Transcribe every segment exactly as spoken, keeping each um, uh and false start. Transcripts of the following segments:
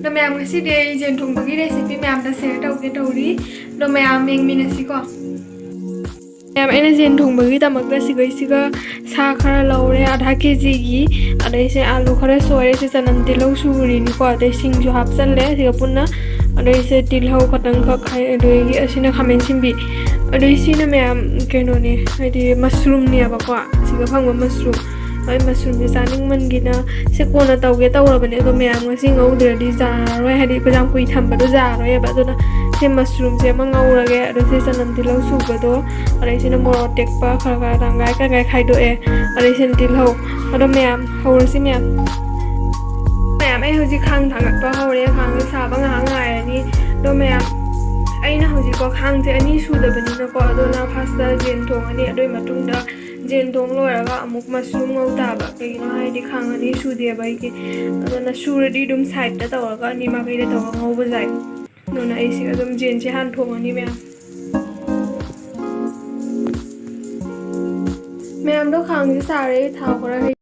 ꯑꯗꯣ ꯃꯌꯥꯝ, ꯉꯁꯤꯗꯤ ꯑꯩ ꯌꯦꯟ ꯊꯣꯡꯕꯒꯤ recipe ꯃꯌꯥꯝꯗ share ꯇꯧꯒꯦ ꯇꯧꯔꯤ꯫ ꯑꯗꯣ ꯃꯌꯥꯝ ꯌꯦꯡꯃꯤꯟꯅꯁꯤꯀꯣ꯫ ꯃꯌꯥꯝ, ꯑꯩꯅ ꯌꯦꯟ ꯊꯣꯡꯕꯒꯤꯗꯃꯛꯇ ꯁꯤꯒꯩꯁꯤꯒ ꯁꯥ ꯈꯔ ꯂꯧꯔꯦ, ꯑꯥꯙꯥ ꯀꯦꯖꯤꯒꯤ꯫ ꯑꯗꯩꯁꯦ ꯑꯥꯂꯨ ꯈꯔ ꯁꯣꯏꯔꯦ, ꯁꯤ ꯆꯅꯝ ꯇꯤꯜꯍꯧ ꯁꯨꯔꯤꯅꯤꯀꯣ꯫ ꯑꯗꯩ ꯁꯤꯡꯁꯨ ꯍꯥꯞꯆꯜꯂꯦ ꯁꯤꯒ ꯄꯨꯟꯅ꯫ ꯑꯗꯩꯁꯦ ꯇꯤꯜꯍꯧ ꯈꯇꯪꯈꯛ ꯍꯥꯏ-, ꯑꯗꯒꯤ ꯑꯁꯤꯅ ꯈꯥꯃꯦꯟ ꯁꯤꯟꯕꯤ꯫ ꯑꯗꯩ ꯁꯤꯅ ꯃꯌꯥꯝ ꯀꯩꯅꯣꯅꯦ, ꯍꯥꯏꯗꯤ mushroomꯅꯦꯕꯀꯣ꯫ ꯁꯤꯒ ꯐꯪꯕ mushroom꯫ ꯑꯩ mushroomꯁꯦ ꯆꯥꯅꯤꯡꯃꯟꯒꯤꯅ ꯁꯤ ꯀꯣꯟꯅ ꯇꯧꯒꯦ ꯇꯧꯔꯕꯅꯦ, ꯑꯗꯣ ꯃꯌꯥꯝ ꯉꯁꯤ ꯉꯧꯗ꯭ꯔꯗꯤ ꯌꯥꯔꯔꯣꯏ, ꯍꯥꯏꯗꯤ ꯌꯥꯝ ꯀꯨꯏ ꯊꯝꯕꯗꯣ ꯌꯥꯔꯔꯣꯏꯕ꯫ ꯑꯗꯨꯅ ꯁꯤ mushroomꯁꯦ ꯑꯃ ꯉꯧꯔꯒꯦ꯫ ꯑꯗꯣ ꯁꯤ ꯆꯅꯝ ꯇꯤꯜꯍꯧ ꯁꯨꯕꯗꯣ, ꯑꯗꯩ ꯁꯤꯅ ꯃꯣꯔꯣꯛ ꯑꯇꯦꯛꯄ ꯈꯔ ꯈꯔ ꯇꯪꯈꯥꯏ ꯇꯪꯈꯥꯏ ꯈꯥꯏꯗꯣꯛꯑꯦ꯫ ꯑꯗꯩ ꯁꯤꯅ ꯇꯤꯜꯍꯧ꯫ ꯑꯗꯣ ꯃꯌꯥꯝ ꯍꯧꯔꯁꯤ ꯃꯌꯥꯝ꯫ ꯃꯌꯥꯝ, ꯑꯩ ꯍꯧꯖꯤꯛ ꯈꯥꯡ ꯊꯥꯡꯒꯠꯄ ꯍꯧꯔꯦ꯫ ꯈꯥꯡꯁꯦ ꯁꯥꯕ ꯉꯥꯏꯍꯥꯛ ꯉꯥꯏꯔꯅꯤ꯫ ꯑꯗꯣ ꯃꯌꯥꯝ, ꯑꯩꯅ ꯍꯧꯖꯤꯛꯀꯣ ꯈꯥꯡꯁꯦ ꯑꯅꯤ ꯁꯨꯗꯕꯅꯤꯅꯀꯣ, ꯑꯗꯨꯅ firstꯇ ꯌꯦꯟ ꯊꯣꯡꯉꯅꯤ, ꯑꯗꯨꯒꯤ ꯃꯇꯨꯡꯗ ꯌꯦꯟ ꯊꯣꯡ ꯂꯣꯏꯔꯒ ꯑꯃꯨꯛ mushroom ꯉꯧ ꯇꯥꯕ꯫ ꯀꯩꯒꯤꯅꯣ ꯍꯥꯏꯗꯤ ꯈꯥꯡ ꯑꯅꯤ ꯁꯨꯗꯦꯕ ꯑꯩꯒꯤ꯫ ꯑꯗꯨꯅ ꯁꯨꯔꯗꯤ ꯑꯗꯨꯝ sideꯇ ꯇꯧꯔꯒ ꯑꯅꯤ ꯃꯥꯏꯀꯩꯗ ꯇꯧꯔꯒ ꯉꯧꯕ ꯌꯥꯏ꯫ ꯑꯗꯨꯅ ꯑꯩꯁꯦ ꯑꯗꯨꯝ ꯌꯦꯟꯁꯦ ꯍꯥꯟꯅ ꯊꯣꯡꯉꯅꯤ ꯃꯌꯥꯝ꯫ ꯃꯌꯥꯝꯗꯣ, ꯈꯥꯡꯁꯦ ꯁꯥꯔꯦ, ꯊꯥꯎ ꯈꯔ ꯍꯩ꯫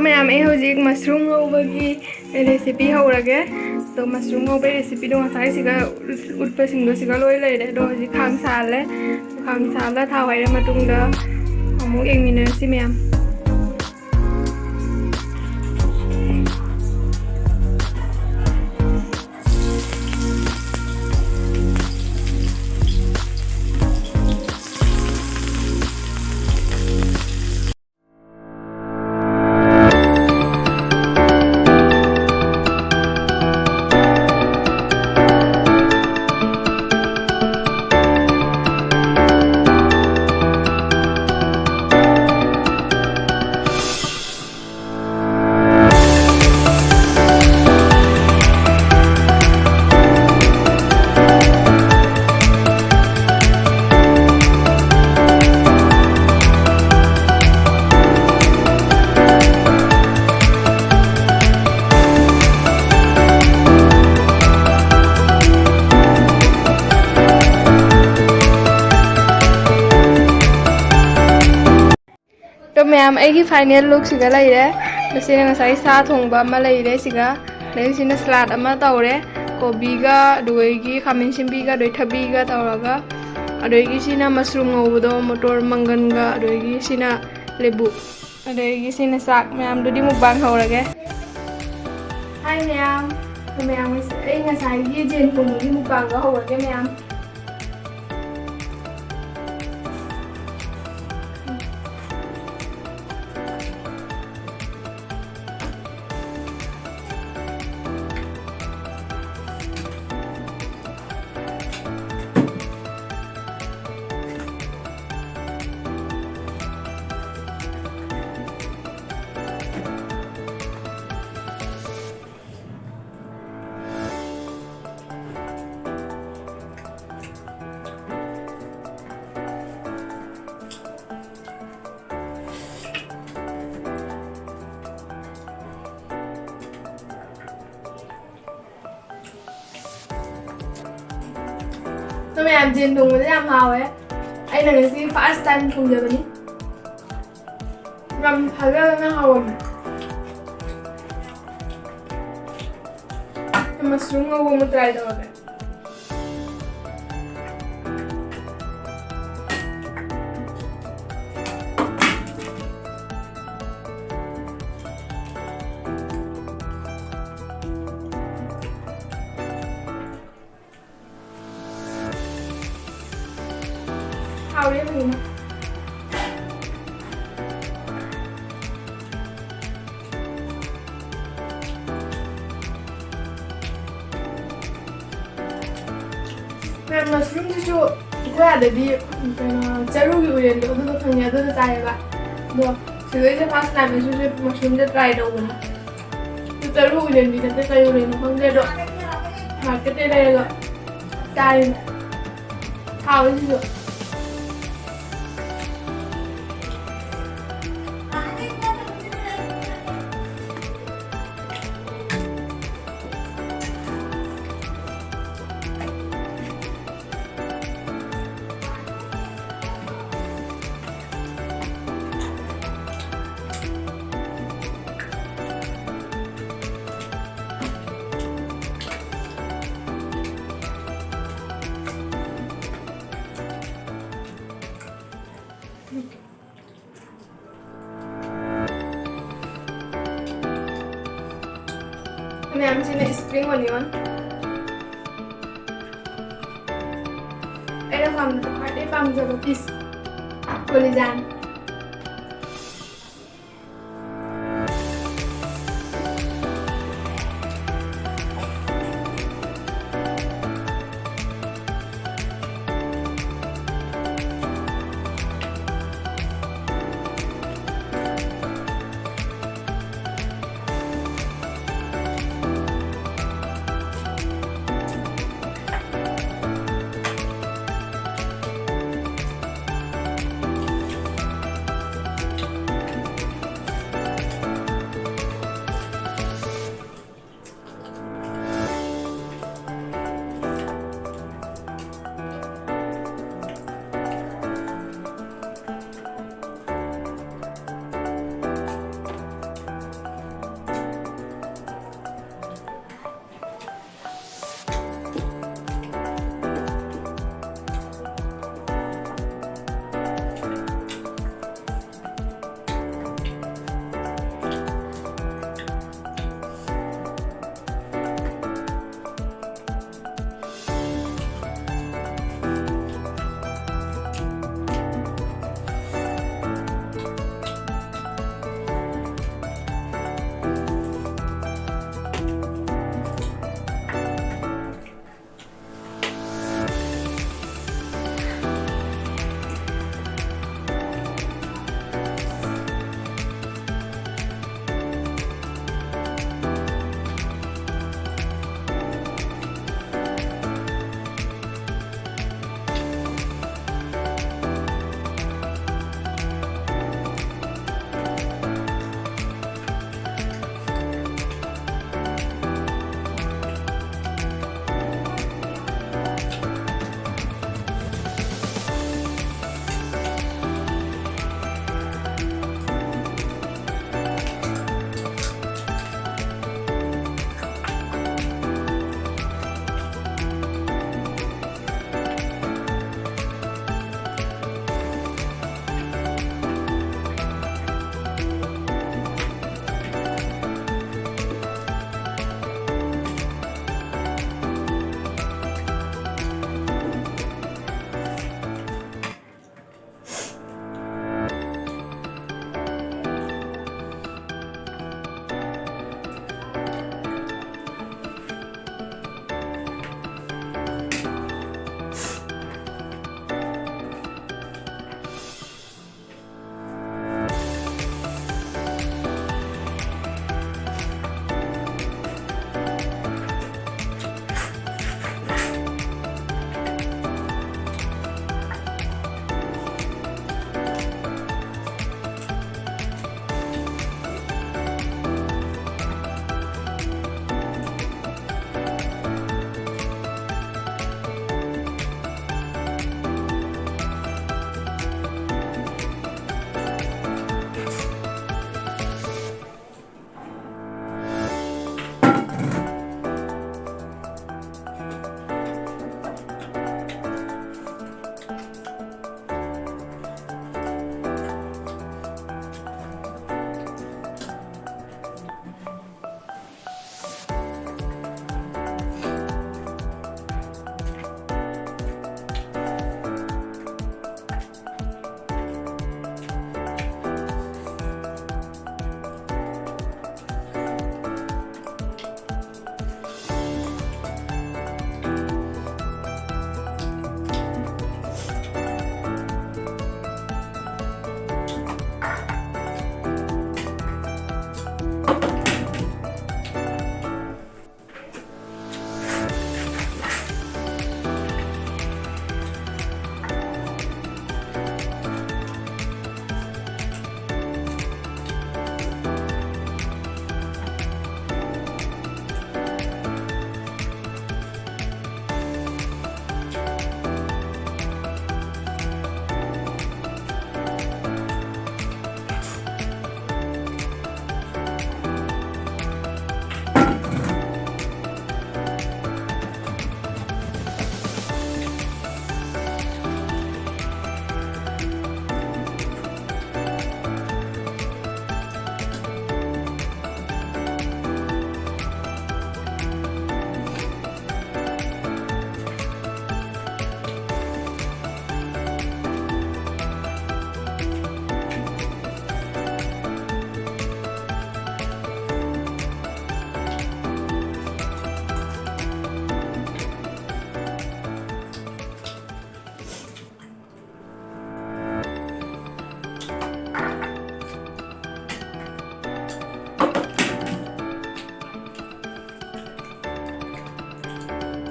ꯃꯌꯥꯝ, ꯑꯩ ꯍꯧꯖꯤꯛ ꯃꯁꯔꯨꯝ ꯉꯧꯕꯒꯤ ꯔꯦꯁꯤꯄꯤ ꯍꯧꯔꯒꯦ꯫ ꯑꯗꯣ ꯃꯁꯔꯨꯝ ꯉꯧꯕꯒꯤ ꯔꯦꯁꯤꯄꯤꯗꯣ ꯉꯁꯥꯏ ꯁꯤꯒ ꯎꯠꯄꯁꯤꯡꯗꯣ ꯁꯤꯒ ꯂꯣꯏ ꯂꯩꯔꯦ꯫ ꯑꯗꯣ ꯍꯧꯖꯤꯛ ꯈꯥꯡ ꯁꯥꯍꯜꯂꯦ꯫ ꯈꯥꯡ ꯁꯥꯍꯜꯂ ꯊꯥꯎ ꯍꯩꯔ ꯃꯇꯨꯡꯗ ꯑꯃꯨꯛ ꯌꯦꯡꯃꯤꯟꯅꯔꯁꯤ ꯃꯌꯥꯝ꯫ ꯑꯗꯣ ꯃꯌꯥꯝ, ꯑꯩꯒꯤ ꯐꯥꯏꯅꯦꯜ ꯂꯨꯛꯁꯤꯒ ꯂꯩꯔꯦ꯫ ꯃꯁꯤꯅ ꯉꯁꯥꯏ ꯁꯥ ꯊꯣꯡꯕ ꯑꯃ ꯂꯩꯔꯦ ꯁꯤꯒ, ꯑꯗꯩ ꯁꯤꯅ ꯁꯂꯥꯗ ꯑꯃ ꯇꯧꯔꯦ꯫ ꯀꯣꯕꯤꯒ, ꯑꯗꯨꯗꯒꯤ ꯈꯥꯃꯦꯟ ꯁꯤꯟꯕꯤꯒ, ꯑꯗꯩ ꯊꯕꯤꯒ ꯇꯧꯔꯒ, ꯑꯗꯒꯤ ꯁꯤꯅ ꯃꯁꯔꯨꯝ ꯉꯧꯕꯗꯣ, ꯃꯣꯇꯣꯔ ꯃꯪꯒꯟꯒ, ꯑꯗꯒꯤ ꯁꯤꯅ ꯂꯦꯕꯨ, ꯑꯗꯒꯤ ꯁꯤꯅ ꯆꯥꯛ꯫ ꯃꯌꯥꯝꯗꯨꯗꯤ ꯃꯨꯛꯕꯥꯡ ꯍꯧꯔꯒꯦ꯫ ꯍꯥꯏ ꯃꯌꯥꯝ, ꯃꯌꯥꯝ, ꯑꯩ ꯉꯁꯥꯏꯒꯤ ꯖꯦꯟ ꯊꯣꯡꯕꯒꯤ ꯃꯨꯛꯕꯥꯡꯗꯣ ꯍꯧꯔꯒꯦ ꯃꯌꯥꯝ꯫ ꯑꯗꯣ ꯃꯌꯥꯝ, ꯖꯦꯟ ꯊꯣꯡꯕꯁꯦ ꯌꯥꯝ ꯍꯥꯎꯋꯦ꯫ ꯑꯩꯅ ꯉꯁꯤ ꯐꯥꯔꯁ ꯇꯥꯏꯝ ꯊꯣꯡꯖꯕꯅꯤ꯫ ꯌꯥꯝ ꯊꯥꯖꯗꯅ ꯍꯥꯎꯔꯝꯃꯦ꯫ ꯃꯁꯔꯨꯝ ꯉꯧꯕ ꯑꯃ ꯇ꯭ꯔꯥꯏ ꯇꯧꯔꯒꯦ꯫ ꯍꯥꯎꯔꯦ ꯐꯖꯅ꯫ ꯃꯦꯝ, ꯃꯁꯔꯨꯝꯁꯤꯁꯨ ꯑꯩꯈꯣꯏ ꯑꯥꯗꯗꯤ, ꯀꯩꯅꯣ, ꯆꯔꯨꯒꯤ ꯎꯔꯦꯟꯗꯣ ꯑꯗꯨꯗꯣ ꯐꯪꯉꯦ, ꯑꯗꯨꯗꯣ ꯆꯥꯏꯌꯦꯕ꯫ ꯑꯗꯣ ꯁꯤꯗꯩꯁꯤꯗ ꯐꯥꯔꯁ ꯇꯥꯏꯝ ꯑꯩꯁꯨ ꯃꯁꯔꯨꯝꯁꯦ ꯇ꯭ꯔꯥꯏ ꯇꯧꯕꯅꯦ꯫ ꯑꯗꯨ ꯆꯔꯨ ꯎꯔꯦꯟꯕꯤ ꯅꯠꯇꯦ, ꯀꯩ ꯎꯔꯦꯟꯅꯣ ꯈꯪꯗꯦ, ꯑꯗꯣ ꯃꯥꯔꯀꯦꯠꯇꯩ ꯂꯩꯔꯒ ꯆꯥꯔꯤꯅꯦ꯫ ꯍꯥꯎꯋꯦ ꯁꯤꯁꯨ꯫ ꯃꯌꯥꯝꯁꯤꯅ spring onion꯫ ꯑꯩꯅ ꯄꯥꯝꯕꯗ ꯈ꯭ꯋꯥꯏꯗꯩ ꯄꯥꯝꯖꯕ piece ꯀꯣꯂꯤꯖꯥꯟ꯫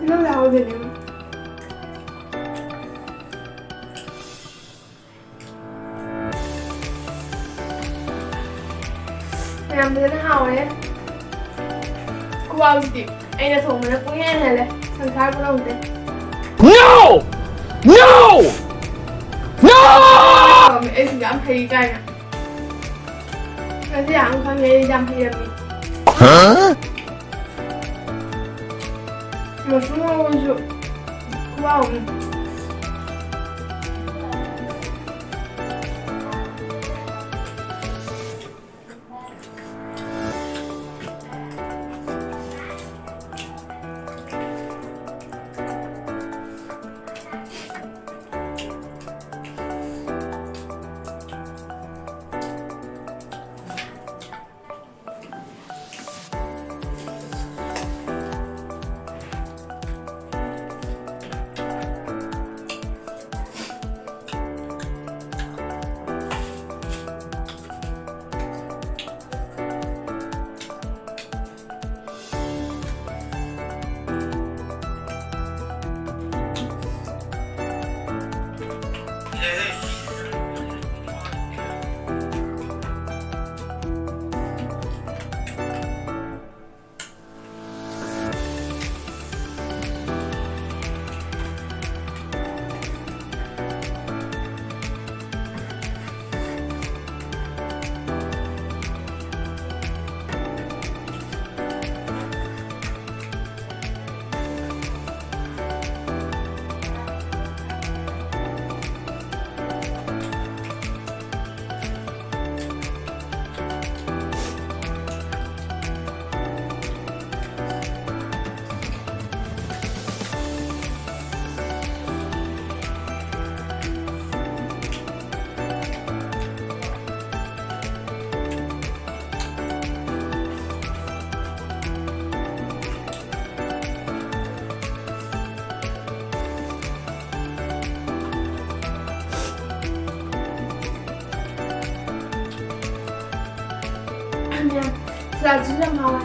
ꯅꯪ ꯂꯥꯛꯍꯧꯗꯣꯏꯅꯦ꯫ ꯌꯥꯝ ꯐꯖꯅ ꯍꯥꯎꯔꯦ꯫ ꯈꯨꯍꯥꯎꯁꯤꯗꯤ ꯑꯩꯅ ꯊꯣꯡꯕꯅ ꯄꯨꯡꯍꯦꯟ ꯍꯦꯜꯂꯦ꯫ ꯁꯪꯁꯥꯔ ꯄꯨꯝꯅꯃꯛꯇꯩ꯫ No! No! No! ꯑꯩꯁꯨ ꯌꯥꯝ ꯍꯩ ꯀꯥꯏꯅ꯫ ꯉꯁꯤ ꯌꯥꯝ ꯈꯪꯉꯦ, ꯑꯩ ꯌꯥꯝ ꯍꯩꯔꯝꯃꯤ꯫ Huh? ꯃꯁꯔꯨꯝ ꯉꯧꯕꯁꯨ ꯈꯨꯍꯥꯎ ꯑꯃ꯫ ꯁꯂꯥꯗꯁꯨ ꯌꯥꯝ ꯍꯥꯎꯋꯦ꯫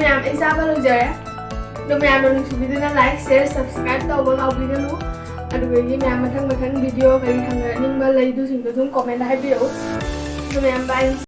ꯃꯌꯥꯝ, ꯑꯩ ꯆꯥꯕ ꯂꯣꯏꯖꯔꯦ꯫ ꯑꯗꯣ ꯃꯌꯥꯝꯅ ꯅꯨꯡꯁꯤꯕꯤꯗꯨꯅ like, share, subscribe ꯇꯧꯕ ꯀꯥꯎꯕꯤꯒꯅꯨ꯫ ꯑꯗꯨꯗꯒꯤ ꯃꯌꯥꯝ ꯃꯊꯪ ꯃꯊꯪ video ꯀꯔꯤ ꯊꯥꯡꯒꯠꯅꯤꯡꯕ ꯂꯩꯗꯨꯁꯤꯡꯗꯣ ꯑꯗꯨꯝ comment ꯍꯥꯏꯕꯤꯔꯛꯎ꯫ ꯑꯗꯣ ꯃꯌꯥꯝ, bye꯫